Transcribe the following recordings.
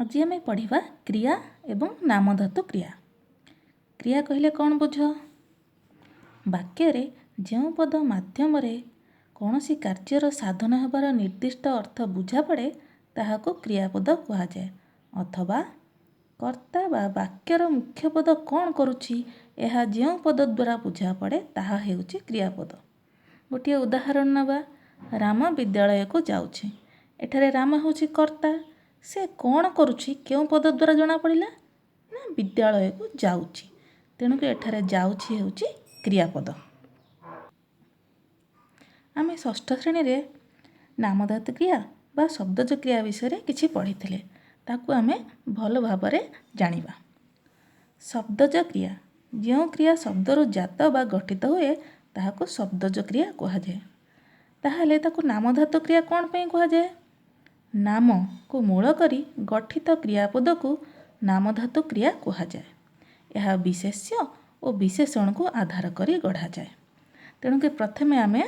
ଆଜି ଆମେ ପଢ଼ିବା କ୍ରିୟା ଏବଂ ନାମଧାତୁ କ୍ରିୟା। କ୍ରିୟା କହିଲେ କ'ଣ ବୁଝ? ବାକ୍ୟରେ ଯେଉଁ ପଦ ମାଧ୍ୟମରେ କୌଣସି କାର୍ଯ୍ୟର ସାଧନ ହେବାର ନିର୍ଦ୍ଦିଷ୍ଟ ଅର୍ଥ ବୁଝାପଡ଼େ, ତାହାକୁ କ୍ରିୟାପଦ କୁହାଯାଏ। ଅଥବା କର୍ତ୍ତା ବା ବାକ୍ୟର ମୁଖ୍ୟ ପଦ କ'ଣ କରୁଛି, ଏହା ଯେଉଁ ପଦ ଦ୍ୱାରା ବୁଝାପଡ଼େ, ତାହା ହେଉଛି କ୍ରିୟାପଦ। ଗୋଟିଏ ଉଦାହରଣ ନେବା। ରାମ ବିଦ୍ୟାଳୟକୁ ଯାଉଛି। ଏଠାରେ ରାମ ହେଉଛି କର୍ତ୍ତା। ସେ କ'ଣ କରୁଛି, କେଉଁ ପଦ ଦ୍ୱାରା ଜଣାପଡ଼ିଲା ନା ବିଦ୍ୟାଳୟକୁ ଯାଉଛି। ତେଣୁକରି ଏଠାରେ ଯାଉଛି ହେଉଛି କ୍ରିୟାପଦ। ଆମେ ଷଷ୍ଠ ଶ୍ରେଣୀରେ ନାମଧାତୁ କ୍ରିୟା ବା ଶବ୍ଦଜ କ୍ରିୟା ବିଷୟରେ କିଛି ପଢ଼ିଥିଲେ, ତାକୁ ଆମେ ଭଲ ଭାବରେ ଜାଣିବା। ଶବ୍ଦଜ କ୍ରିୟା: ଯେଉଁ କ୍ରିୟା ଶବ୍ଦରୁ ଜାତ ବା ଗଠିତ ହୁଏ, ତାହାକୁ ଶବ୍ଦଜ କ୍ରିୟା କୁହାଯାଏ। ତାହେଲେ ତାକୁ ନାମଧାତୁ କ୍ରିୟା କ'ଣ ପାଇଁ କୁହାଯାଏ? ନାମକୁ ମୂଳ କରି ଗଠିତ କ୍ରିୟାପଦକୁ ନାମଧାତୁ କ୍ରିୟା କୁହାଯାଏ। ଏହା ବିଶେଷ୍ୟ ଓ ବିଶେଷଣକୁ ଆଧାର କରି ଗଢ଼ାଯାଏ। ତେଣୁକି ପ୍ରଥମେ ଆମେ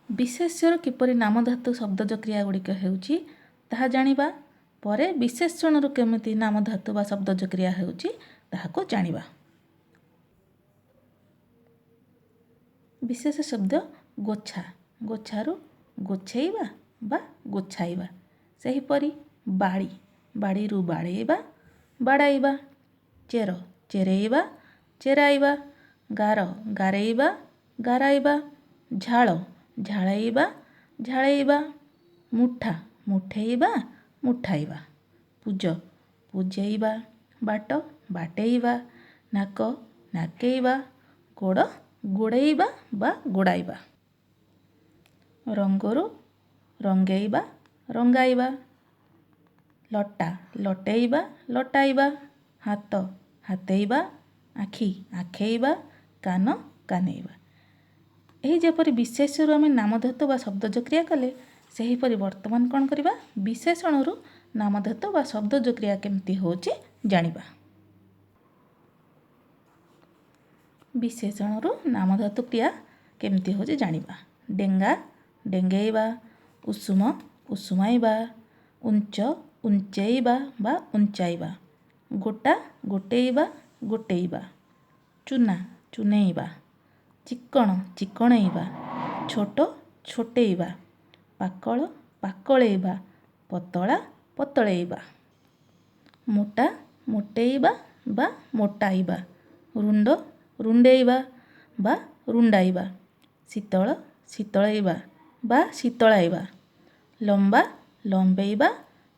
ବିଶେଷ୍ୟର କିପରି ନାମଧାତୁ ଶବ୍ଦଜ କ୍ରିୟା ଗୁଡ଼ିକ ହେଉଛି, ତାହା ଜାଣିବା। ପରେ ବିଶେଷଣରୁ କେମିତି ନାମଧାତୁ ବା ଶବ୍ଦଜ କ୍ରିୟା ହେଉଛି, ତାହାକୁ ଜାଣିବା। ବିଶେଷ ଶବ୍ଦ ଗୋଛା, ଗୋଛାରୁ ଗୋଛେଇବା ବା ଗୋଛାଇବା। ସେହିପରି ବାଡ଼ି, ବାଡ଼ିରୁ ବାଡ଼େଇବା, ବାଡ଼ାଇବା। ଚେର, ଚେରେଇବା, ଚେରାଇବା। ଗାର, ଗାରେଇବା, ଗାରାଇବା। ଝାଳ, ଝାଳେଇବା, ଝାଳେଇବା। ମୁଠା, ମୁଠେଇବା, ମୁଠାଇବା। ପୂଜ, ପୂଜେଇବା। ବାଟ, ବାଟେଇବା। ନାକ, ନାକେଇବା। ଗୋଡ଼, ଗୋଡ଼େଇବା ବା ଗୋଡ଼ାଇବା। ରଙ୍ଗରୁ ରଙ୍ଗେଇବା, ରଙ୍ଗାଇବା। ଲଟା, ଲଟେଇବା, ଲଟାଇବା। ହାତ, ହାତେଇବା। ଆଖି, ଆଖେଇବା। କାନ, କାନେଇବା। ଏହି ଯେପରି ବିଶେଷ୍ୟରୁ ଆମେ ନାମଧାତୁ ବା ଶବ୍ଦଜ କ୍ରିୟା କଲେ, ସେହିପରି ବର୍ତ୍ତମାନ କ'ଣ କରିବା? ବିଶେଷଣରୁ ନାମଧାତୁ ବା ଶବ୍ଦଜ କ୍ରିୟା କେମିତି ହେଉଛି ଜାଣିବା। ବିଶେଷଣରୁ ନାମଧାତୁ କ୍ରିୟା କେମିତି ହେଉଛି ଜାଣିବା। ଡେଙ୍ଗା, ଡେଙ୍ଗେଇବା। ଉଷୁମ, ଉଷୁମାଇବା। ଉଞ୍ଚ, ଉଞ୍ଚେଇବା ବା ଉଞ୍ଚାଇବା। ଗୋଟା, ଗୋଟେଇବା, ଗୋଟେଇବା। ଚୁନା, ଚୁନେଇବା। ଚିକ୍କଣ, ଚିକଣେଇବା। ଛୋଟ, ଛୋଟେଇବା। ପାକଳ, ପାକଳେଇବା। ପତଳା, ପତଳେଇବା। ମୋଟା, ମୋଟେଇବା ବା ମୋଟାଇବା। ରୁଣ୍ଡ, ରୁଣ୍ଡେଇବା ବା ରୁଣ୍ଡାଇବା। ଶୀତଳ, ଶୀତଳେଇବା ବା ଶୀତଳାଇବା। ଲମ୍ବା, ଲମ୍ବେଇବା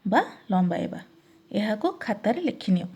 ବା ଲମ୍ବାଇବା। ଏହାକୁ ଖାତାରେ ଲେଖିନିଅ।